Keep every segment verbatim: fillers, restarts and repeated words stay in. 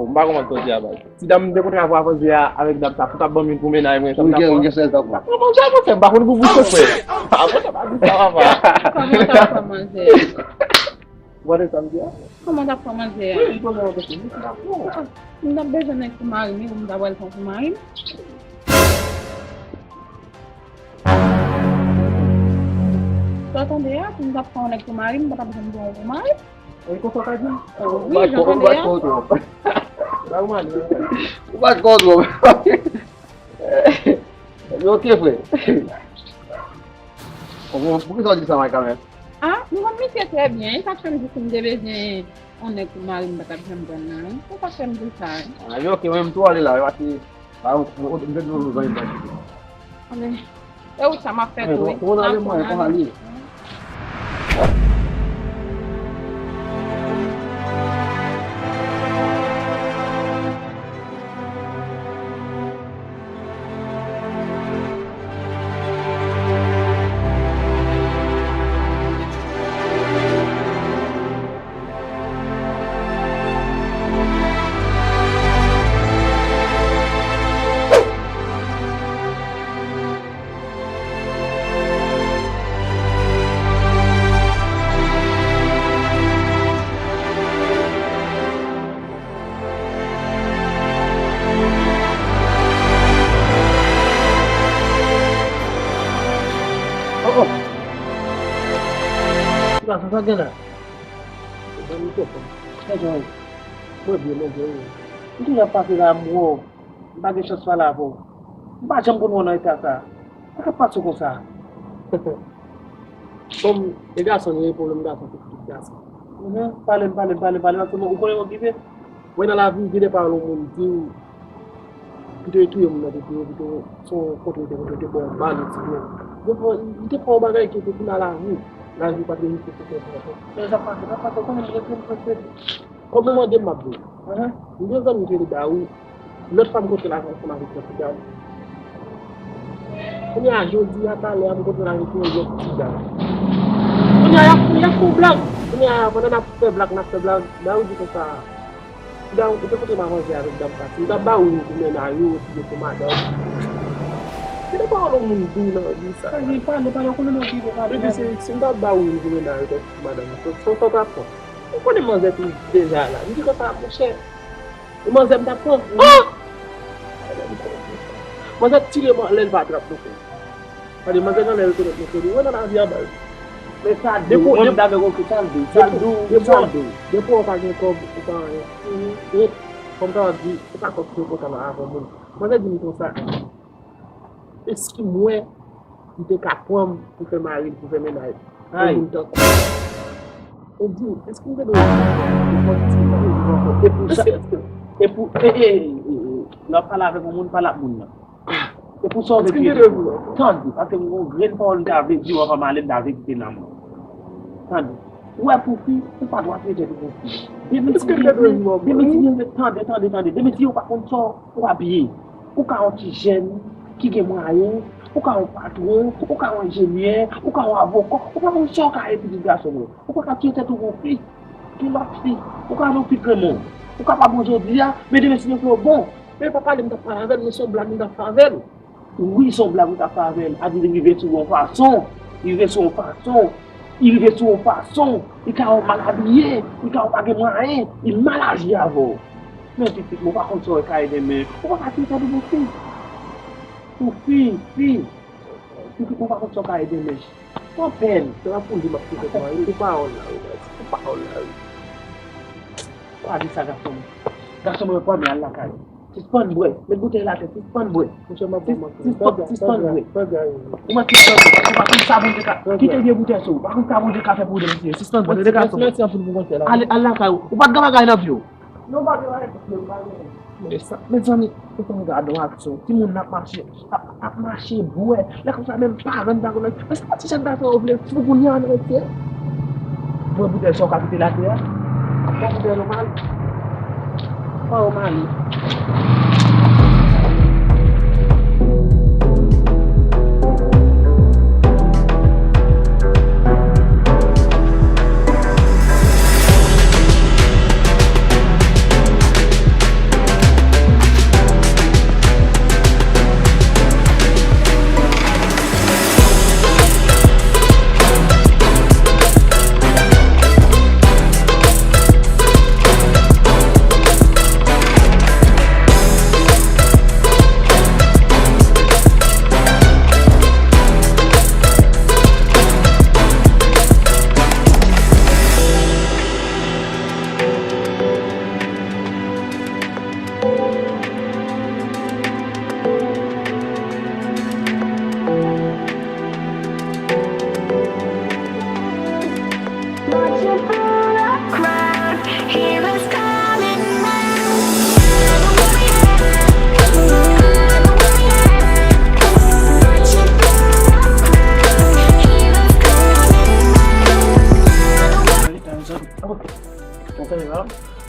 yo, m pa konprann sa w di a, baz. Si dam m te kontre avè w avan jwe a, avèk dam sa, pou t ap ban m youn pou mennaj mwen, sa m t ap pran. Ou gen, ou gen sèl sa pran. Sa pran manzè, mwen fè, m pa konn pou bouch mwen, frè. Avan sa pa di sa, papa. Kòman w t ap pran manzè a? Ou konprann sa m di a? Kòman w t ap pran manzè a? Wi, m konnen w te fini, m t ap pran. Ah, m t ap bezwen nèg pou mari m, wi, pou m ta pral pran pou mari m. Sa w tande a, si m t ap pran yon nèg pou mari m, m pa t ap janm pran w pou mari m. E konsa w ka di m? Wi, jan w tande a. Ou bat kò w twòp. Ba ou mali, ba ou mali. Ou bat kò w twòp. Ok, frè. Bon, poukisa w di sa, Mike, kanmenm? Ah, m konn misye trè byen. E sa k fè m di si m te bezwen yon nèg pou mari m, m pa t ap janm jwenn nan, wi. Se sa k fè m di sa, wi. Ah, yo, ok, mwen, m tou ale la, wi, paske, ba, m, m, m, m, m, m, m, m, m, Anben, e wout sa m ap fè tou, wi. N ap tou ale. Oh, oh. Ti gason, sa gen la? Ban m mikrofòn. Mwen byen, mwen byen, wi. M toujou ap pase la, m wè w. M pa gen chans pale avè w. M pa janm konn wè w nan eta sa. Sa k ap pase w konsa? Bon, e gason li ye, pwoblèm gason se tout gason. Mhm. Pale m, pale m, pale m, pale m, paske mwen, ou konnen mwen okipe. Mwen nan lavi, gen de pawòl yon moun di w, pito yo touye moun nan, pito, pito se yon kote yo te, kote yo te ba w bal, yon ti byen. Li te fè yon bagay ki te pou nan lavi. Lavi pa t reyisi pou fè sa. Men sa pase, sa pase, konnen m rete, m rete. Kòm ou mande m, m ap di w. Ahan. M gen yon zanmi ki rele Dawou. Lòt fwa m kontre l avè ansanm avèk lòt fi dam. Kounye a, jodi a, talè a, m kontre l avèk yon lòt ti dam. Kounye a, y ap, y ap fè yon blag. Kounye a, pandan n ap fè blag, n ap fè blag, Dawou di konsa, Dawou, ou te kontre m avan jwe avèk dam sa, si m t ap ba ou youn pou mennaj ou, oubyen pou madanm. Se de pawòl yon moun di w nan vi sa. Sa gen pale, pale, ou konnen nou okipe, pale. Li di, si, si m t ap ba ou youn pou mennaj ou, oubyen pou madanm ou, sa, sa, sa w t ap fè? Ou konnen manzè tou deja la. M di konsa, monchè, e manzè m t ap pran. Ah! Manzè tire m anlè, l pa trap non. Gade, manzè nan lè rekonèt non, se li. Ou wè nan lavi a, baz. Men sa di w, mwen m t avèk ou, sa l di w, sa l di w, sa l di w. Depi w pa gen kòb, ou pa anyen. E, kòm sa di, se pa kòb ki enpòtan nan lavi yon moun. Manzè di m konsa, eski mwen, m te ka pran m pou fè mari m, pou fè mennaj? Yon moun tankou m. E di, eski m te dwe viv ankò? Eski m te dwe viv ankò? E pou sa, e pou, e, e, e, e, lè w ap pale avèk yon moun, pale ak moun nan. E pou sa w vle di, tande, paske m gen yon grenn pawòl m ta vle di w anvan m ale, m ta vle kite nanm ou. Tande, ou wè pou fi, ou pa dwe trete l pou fi. Depi ti bebe, depi ti bebe, tande, tande, tande. Depi ti yo pa konn sa w ap ye. Ou ka yon ti jèn ki gen mwayen, ou ka yon patwon, ou ka yon enjenyè, ou ka yon avoka, ou pa konn sa w ka ye pitit gason mwen. Ou pa ka tiye tèt ou pou fi. Gen lòt fi. Ou ka nan pi granmoun. Ou kapab bon jodi a, men demen si Bondye vle w bon. Men pa pale m t ap pale avè l, men se yon blag m t ap fè avè l. Wi, se yon blag ou t ap fè avè l. A di li rive sou yon fason. Li rive sou yon fason. Li rive sou yon fason. Li ka wè w mal abiye. Li ka wè w pa gen mwayen. Li mal aji avè w. Men pitit mwen, ou pa konn sa w ka ye demen. Ou pa ka kite pou fi. Pou fi, fi. Pitit mwen, ou pa konn sa w ka ye demen. Pran pèn. Se pa pou li m ap kite mwen. Ou pawòl la, wi, baz. Ou pawòl la, wi. Pa di sa, gason mwen. Gason mwen, pran men al lakay ou. Sispann bwè. Met boutèy la atè. Sispann bwè. Sispann bwè. Ou mèt sispann bwè. Ou pa konn sa Bondye ka. Kite vye boutèy sou ou. Pa konn sa Bondye ka fè pou ou demen. Sispann bwè. Tande gason mwen. Mèsi anpil pou konsèy la. Al, al lakay ou. Ou pa t gen bagay nan vye w. Non, pa gen bagay, pa gen bagay. Mezanmi, ou konn gade yon aksyon. Timoun ap mache, ap, ap mache bwè. Lè konsa menm paran pa konn. Men se pa ti jan bagay sa yo vle fou kounye a nan metye. Bwè boutèy sa w ka kite l atè a. Bwè boutèy yo mal. Bwè yo mal.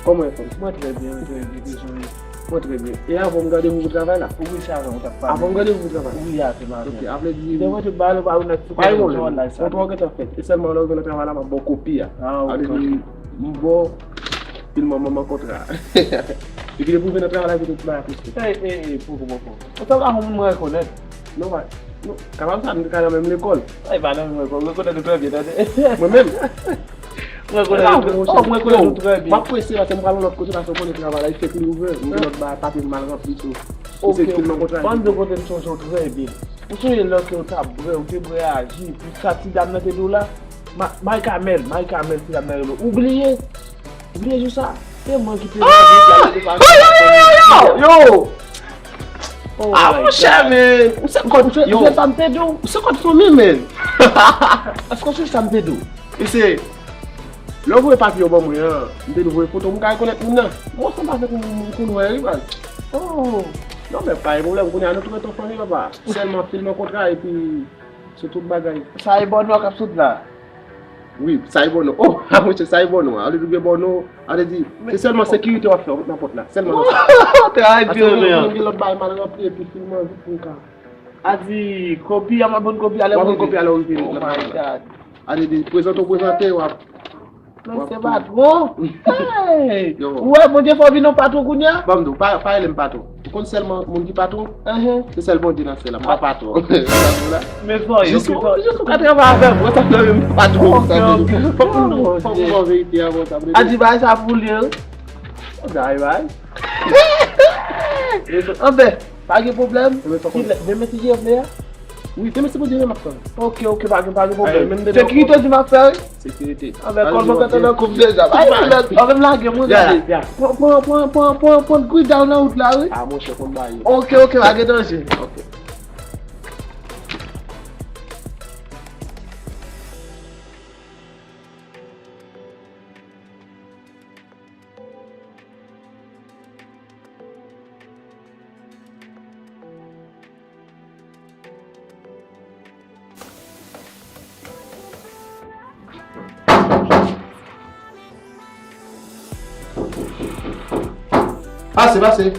Kòman w ye, frè m? Mwen trè byen, mwen trè byen, mwen trè byen. E avan m gade ou pou travay la? Wi, se avan ou t ap pale. Avan m gade ou pou travay? Wi, a se maten. Ok, a vle di. Devan tout bagay, ou pa remèt sou kòlèg travay sa. Kontra w gentan fèt. E sèlman lè w rive nan travay la, m ap ba w kopi a. A, ok, ok. A vle di, m ba w filman manman kontra a. Epi depi w rive nan travay la, epi tout bagay ap respekte. Ey, ey, ey, poko, poko. Ou sanble ak yon moun mwen rekonèt. Non, pa, non, kapab sa, nou te ka nan menm lekòl. Ey, pa nan menm lekòl, rekonèt ou trè byen, tande. Mwen menm? Mwen konnen, oh, mwen konnen nou trè byen. M ap prese paske m pral yon lòt kote paske w konnen travay la, li fèk li ouvè. M gen lòt bagay, papye m mal ranpli tou. Ok, ok. Ban m di w kote m sonje w trè byen. Ou sonje lè ke w t ap bwè, ou te bwè aji, pou sa ti dam nan te di w la? Ma-, May Kamèl, May Kamèl, ti dam nan rele w. Ou bliye? Ou bliye jou sa? Se mwen ki te... Ah! Yo, yo, yo, yo, yo, yo! Oh my God. Ah, monchè, men. Ou se kòd, yo. Ou se sa m te di w? Ou se kòd fanmi, men. Èske w sonje sa m te di w? Mesye, lè w voye papye yo ban mwen an, m te dwe voye foto m ka rekonèt moun nan. Mwen sanble avèk moun m konn wè wi, baz. Oh. Non, men pa gen pwoblèm, kounye a nou tou ret yon fanmi, papa. Sèlman filme yon kontra epi se tout bagay. Sa e bòno k ap sot la? Wi, sa e bòno. Oh, a monchè, sa e bòno. A vle di w gen bòno, a vle di, se sèlman sekirite w ap fè nan pòt la. Sèlman nan sa. Travay di yo, men. Paske moun gen lòt bagay mal ranpli epi filme an vit pou w ka. A di, kopi a, m ap ban w kopi a lè w rive. W ap ban m kopi a lè w rive. Oh my God. A di, di, prezante w prezante, w ap, w ap... Men se patwon. Hey! Yo. Ou wè, Bondye fè w vin yon patwon kounye a? Ban m di w, pa, pa rele m patwon. Ou konn sèl moun, moun ki patwon? Ahan. Se sèl Bondye nan syèl la, m pa patwon. Men fò, yo, jis ou, jis ou ka travay avè m, mwen sa fè menm patwon, sa vle di. Ok, ok. Fòk nou, fòk nou ban verite a, bon, sa vle di. A di, bagay sa pou li, wi. Bagay, bagay. Anben, pa gen pwoblèm. Demen si Dye vle a? Wi, demen si Bondye vle m ap fè l. Ok, ok, pa gen, pa gen pwoblèm. Sekirite di m ap fè, wi. Sekirite. Anben, kòl mwen fèt nan koup deja. Pa gen pwoblèm. Anben, m lage, mwen gade. Pran, pran, pran, pran, pran, pran grid down nan wout la, wi. A, monchè, konn bagay yo. Ok, ok, pa gen danje. Ok. Pase, pase.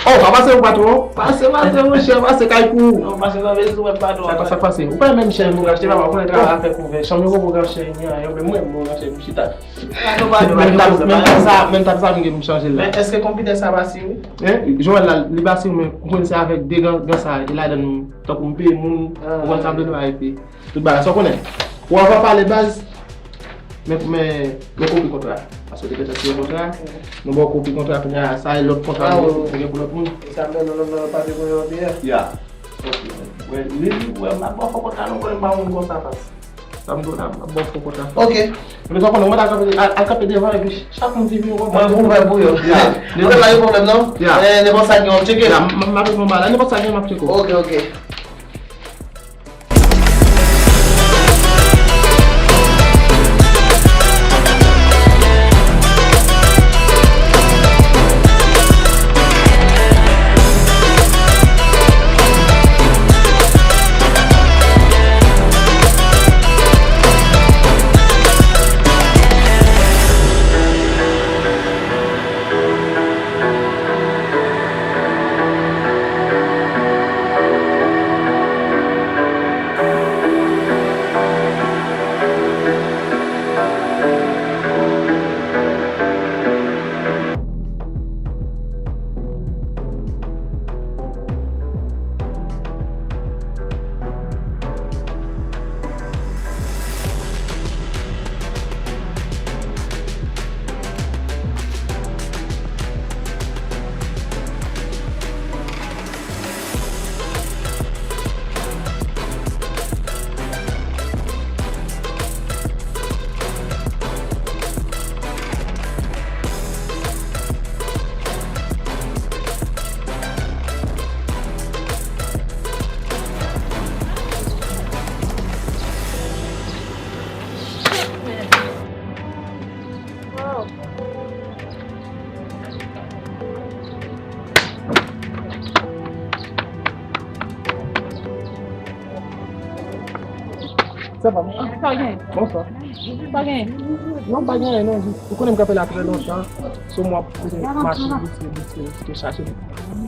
Oh, pa pase ou patwon. Pase, pase, monchè, pase kay pou ou. Non, pase nan vezou, mwen patwon. Sa k pase, sa k pase? Ou pa menm chèn pou achte, papa, ou konnen travay a fè kouvè. Chanm yo poko gen chèn, yon, yon, men mwen, mwen, chèn, m chita. Menm tab, menm tab sa, menm tab sa, m gen pou m chanje l la. Men èske konpitè sa pase, wi? Hein? Joel la, li pase, men ou konnen se avèk de gan, gan sa, e ladan m, tankou m peye moun, ou konn sa m dwe fè epi. Tout bagay, sa w konnen. Ou avan pale baz, men, men, men kopi kontra. Paske w te gentan siyen kontra. Nou ba w kopi kontra, kounye a, sa e lòt kontra nou gen pou lòt moun. E sa m nan, nan, nan, nan papye pou yo antre a? Ya. Ok, mèsi. Wè, li, li, wè, m ap ba w fòkòt la, non, konnen m pa moun konsa, pas. Sa m di w la, m ap ba w fòkòt la. Ok. Epi sa w konnen, mwen ta kanpe, al, al kanpe devan, epi chak moun ki vini, mwen, mwen ouvè pou yo. Ya. Ok, pa gen pwoblèm, non? Ya. Eh, nenpòt sa gen, w ap tcheke? Ya, m, m, m ap reponn ba la, nenpòt sa gen, m ap tcheke w. Ok, ok. Sa va? Ah, sa gen. Bonswa. Sa gen. Non, pa gen, non, jis, ou konnen m kanpe la trè lontan. So, m ap mache, vite, vite, vite, chache.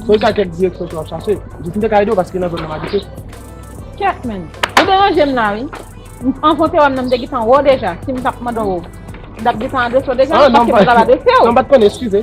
So, e ka kèk direksyon ke w ap chache. Jis m te ka ede w paske nan zòn nan m abite. Kèt, men. Ou deranje m la, wi. M rankontre w nan, m te gentan wè w deja. Si m t ap mande w, m t ap gentan adrese w deja, paske m pa t ap adrese w. Non, m pa t konnen, eskize.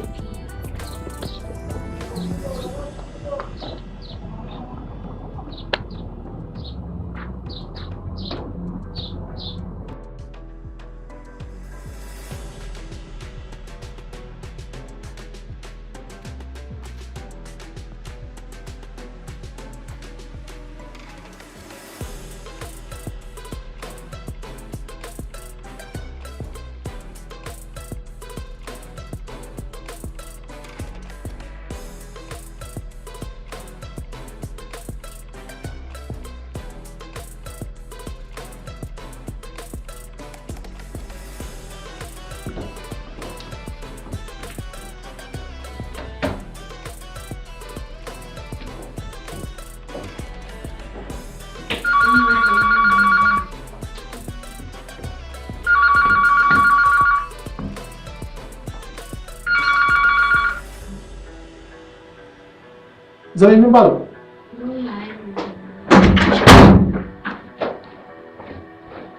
Zanmi m, nou pale.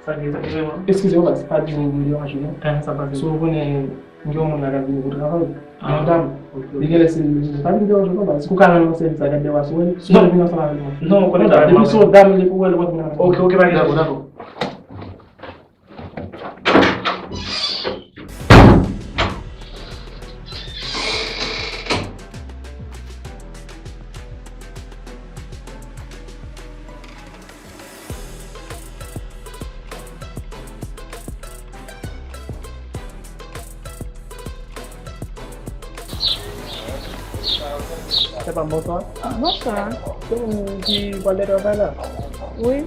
Sa gen, sa gen vreman? Eskize w, baz, pa di m deranje w, non. Eh, sa pase. So, ou konnen, m gen yon moun la k ap vini pou travay. Ah, yon dam. Ok, ok. Li genlè se li, pa vin deranje w, non, baz. Si w ka rann mwen sèvis la, gad lè w a sou mwen. Si w vin ansanm avèk mwen. Non, ou konnen travay. Depi se yon dam, li pou wè l, w ap vin avèk mwen. Ok, ok, pa gen. Dakò, dakò. Sè pa m, bonswa. Bonswa. Se ou ki pral nan travay la? Wi.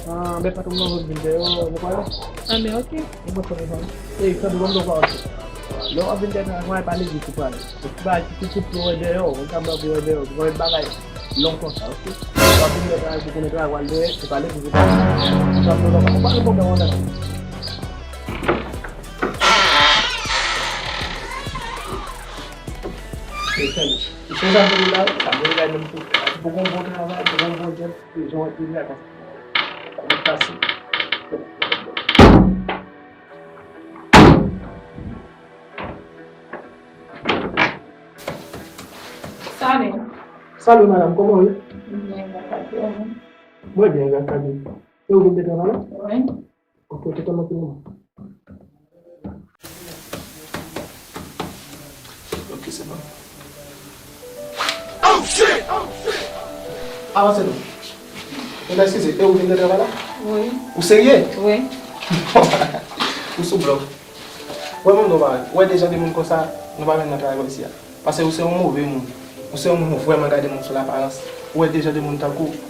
Ah, men patwon mwen vin dèyè, nou prale? Ah, men ok. Mwen konn sa. Ey, Sandro, ban m yon pawòl. Lè w ap vin dèyè travay, pale vit ou prale. Ou pa ki ti kout pou wè dèyè w, ou ka ban pou wè dèyè w, ou pa met bagay long konsa, ok? Lè w ap vin dèyè travay, pou konnen travay, w al dèyè, se pale vit ou prale. Sandro, ou pa gen pwoblèm anlè. Ey, Sandro, ou sonje sa m te di w la, sa m te di w la, menm tou, pou gon bon travay, pou gon bon djòb, se jan w ap viv la konsa. Sa pa fasil. Salut. Salut, madame, kòman w ye? Mwen byen, gras a Dye. Ou byen, gras a Dye. E ou vin de travay? Wi. Ok, ok, kòman se ou? Ok, se bon. Oh, shit! Avanse non. Mwen eskize, e ou vin nan travay la? Wi. Ou serye? Wi. Ou sou blòf. Wè moun nou pa wè, ou wè de jan de moun konsa, nou pa vin nan travay pa isi a. Paske ou se yon move moun. Ou se yon moun ou vrèman gade moun sou laparans. Ou wè de jan de moun tankou ou,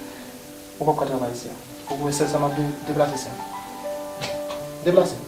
ou p ap ka travay isi a. Ou wè sèl sa m ap di w, deplase sa. Deplase.